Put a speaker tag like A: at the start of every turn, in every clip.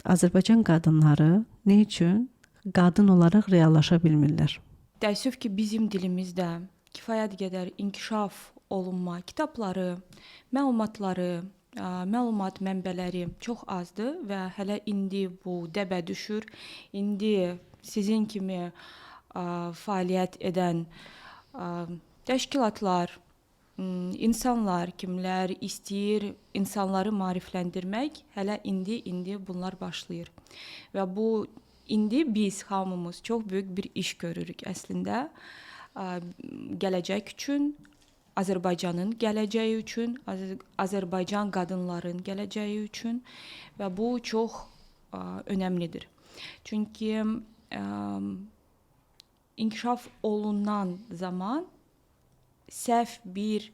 A: Azərbaycan qadınları nə üçün qadın olaraq reallaşa bilmirlər?
B: Təəssüf ki, bizim dilimizdə kifayət qədər inkişaf olunma kitabları, məlumatları, məlumat mənbələri çox azdır və hələ indi bu dəbə düşür. İndi sizin kimi fəaliyyət edən təşkilatlar, insanlar, kimlər istəyir insanları maarifləndirmək, hələ indi bunlar başlayır. Və bu indi biz hamımız çox böyük bir iş görürük əslində. Gələcək üçün, Azərbaycanın gələcəyi üçün, Azərbaycan qadınların gələcəyi üçün və bu çox önəmlidir. Çünki inkişaf olunan zaman səhv bir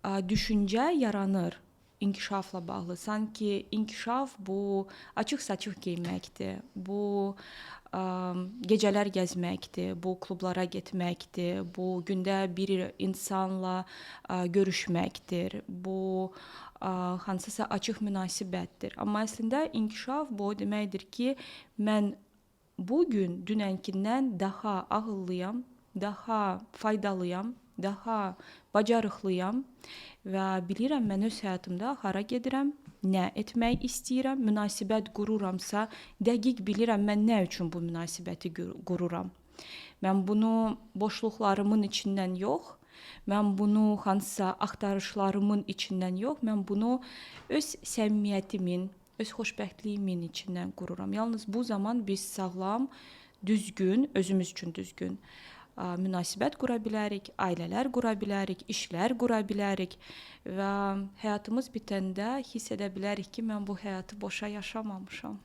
B: düşüncə yaranır inkişafla bağlı. Sanki inkişaf bu açıq-saçıq geyinməkdir, bu gecələr gəzməkdir, bu klublara getməkdir, bu gündə bir insanla görüşməkdir, bu hansısa açıq münasibətdir. Amma əslində inkişaf bu o deməkdir ki, mən bu gün dünənkindən daha ağıllıyam, daha faydalıyam, daha bacarıqlıyam və bilirəm mən öz həyatımda hara gedirəm, nə etmək istəyirəm, münasibət qururamsa, dəqiq bilirəm mən nə üçün bu münasibəti qururam. Mən bunu boşluqlarımın içindən yox, mən bunu hansısa axtarışlarımın içindən yox, mən bunu öz səmimiyyətimin, öz xoşbəxtliyimin içindən qururam. Yalnız bu zaman biz sağlam, düzgün, özümüz üçün düzgün münasibət qura bilərik, ailələr qura bilərik, işlər qura bilərik və həyatımız bitəndə hiss edə bilərik ki, mən bu həyatı boşa yaşamamışam.